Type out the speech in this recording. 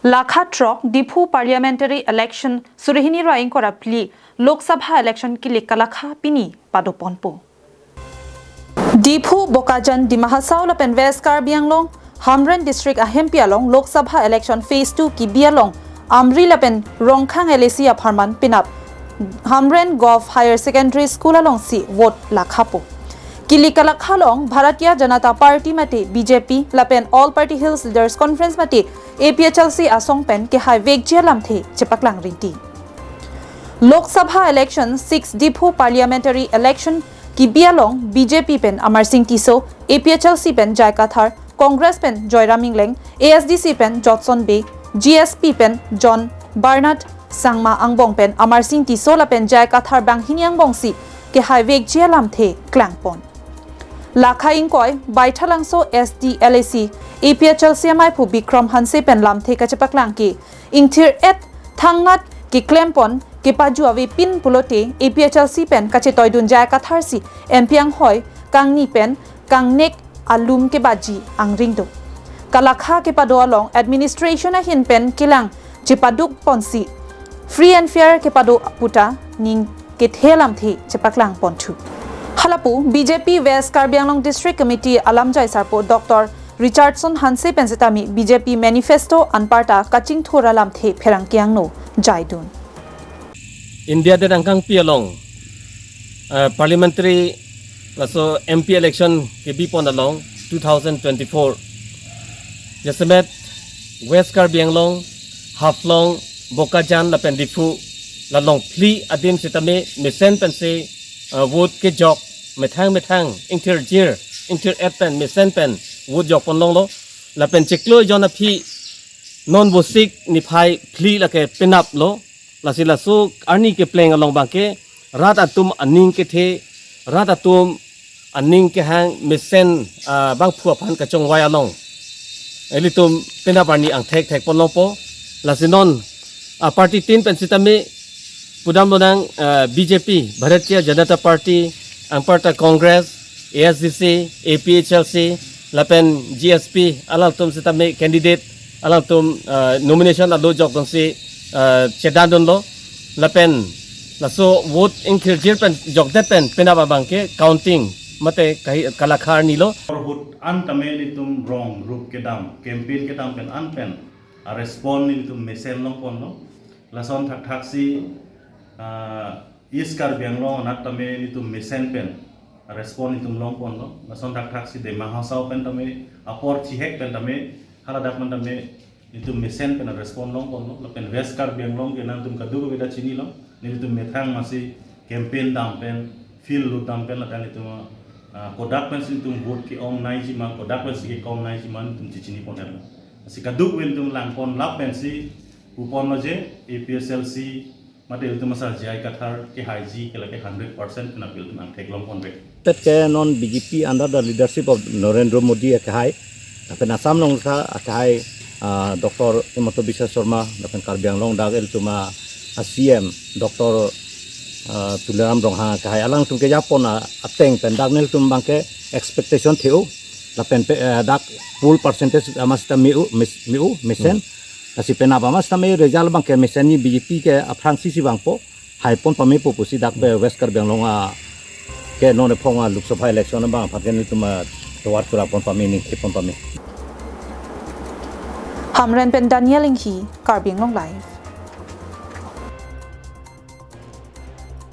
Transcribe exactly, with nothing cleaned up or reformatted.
Lakha throk Diphu Parliamentary Election suri hini ra ingkoi ra phli Lok Sabha Election kilik kalakha pini padoponpo. Diphu, Bokajan, Dima Hasao lapen West Karbi Anglong, Hamren District ahempi along Lok Sabha Election Phase two kibi along Amri lapen Rongkhang L A C apharman penap Hamren Govt Higher Secondary School alongsi vote lakhapo. Kilik kalakha along Bharatiya Janata Party mate B J P lapen All Party Hills Leaders Conference mate A P H L C asong pen kehaivekji alamthe chepaklang rinti. Lok Sabha Election six Diphu Parliamentary Election kibi along B J P pen Amarsing Tisso, A P H L C pen J I Kathar, Congress pen Joyram Engleng, A S D C pen Jotson Bey, G S P pen John Bernard Sangma angbong pen Amarsing Tisso lapen J I Kathar banghini angbongsi kehaivekji alamthe klangpon. Lakha ingkoi, Baithalangso S D L A C, A P H L C amaiphu Bikram Hanse pen lamthe kachepaklang ke, ingthir-et thangnat keklempon kepaju avepin pulote A P H L C pen kachetoidun J I Kathar si M P anghoi kangni pen kangnek alum kebaji angring do. Kalakha kepado along administration ahin pen kelang chepadukponsi free and fair kepado puta ning kethe alamthe chepaklangponthu. Halapu B J P West Karbi Anglong District Committee alamjai sarpo Doctor Richardson Hanse pen setame B J P manifesto anparta kachingthur alamthe pherangke angno jaidun. India adet angkangpi along, eh, parliamentary laso M P election kebipon along two thousand twenty-four. Jasemet West Karbi Anglong, Haflong, Bokajan lapen Diphu la long phli adim sitame mesen pensi, eh, vote kejok methang methang ingthirjir, ingthir-et pen mesen pen vote jokpon longlo. Lapen chiklo jon aphi non Vosik niphai phli lake penaplo. Lasi laso arni kepleng along abangke rat atum aning kethe, rat atum aning kehang mesen, ah, bangphu aphan kachongvai along ilitum penap arni angthek thekpon longpo. Lasi non, ah, party tin pen sitame pudam lonang, ah, B J P, Bharatiya Janata Party, anparta Congress, A S D C, A P H L C, lapen G S P, alangtum sitame candidate, alangtum, ah, nomination alo jokdunsi, ah, chedandunlo, lapen laso vote ingthirjir pen jokdet pen penap abangke counting mate kahi kalakha arnilo. Vote an tame nelitum rong rup kedam, campaign kedam pen an pen a respond nelitum mesen longponlo. Lason thakthaksi, ah, East Karbi Anglong anat tame nelitum mesen pen respond nelitum longponlo. Lason thakthaksi Dima Hasao pen tame apor chihek pen tame haladak man tame nelitum mesen pen respond longponlo. Lapen West Karbi Anglong ke nangtum kadokave ta chinilo. Nelitum methang masi campaign dam pen, field lut dam pen lapen nelitum, ah, kodak pensi nelitum vote ke-ong naiji ma, kodak pensi kekom naiji ma nelitum chechinipon-etlo. Lasi kadokave nelitum langpon lap pensi puponlo je A P H L C mate ilitum asar J I Kathar kehaiji ke lake hundred percent penap ilitum angthek longponre. Tet ke non B J P under the leadership of Narendra Modi akehai, lapen Assam along sa akehai, ah, Doctor Himanta Biswa Sarma, lapen Karbi Anglong dak ilitum a, a C M Doctor, ah, Tuliram Ronghang akehai, alangtum kejapon a, ateng pen dak nelitum abangke expectation the-o, lapen pe, eh, dak poll percentage amas ta me-u, mes-, me-u, mesen. Hmm. Lasi penap amas tame result abangke mesen ni B J P ke aphrangsi si vangpo, haipon pamepo pusi dak pen West Karbi Anglong a ke non ephong a Lok Sabha election abang aphan ke nelitum a tovar kurapon pame, ningthepon pame. Hamren pen Daniel Inghi, Karbi Anglong Live.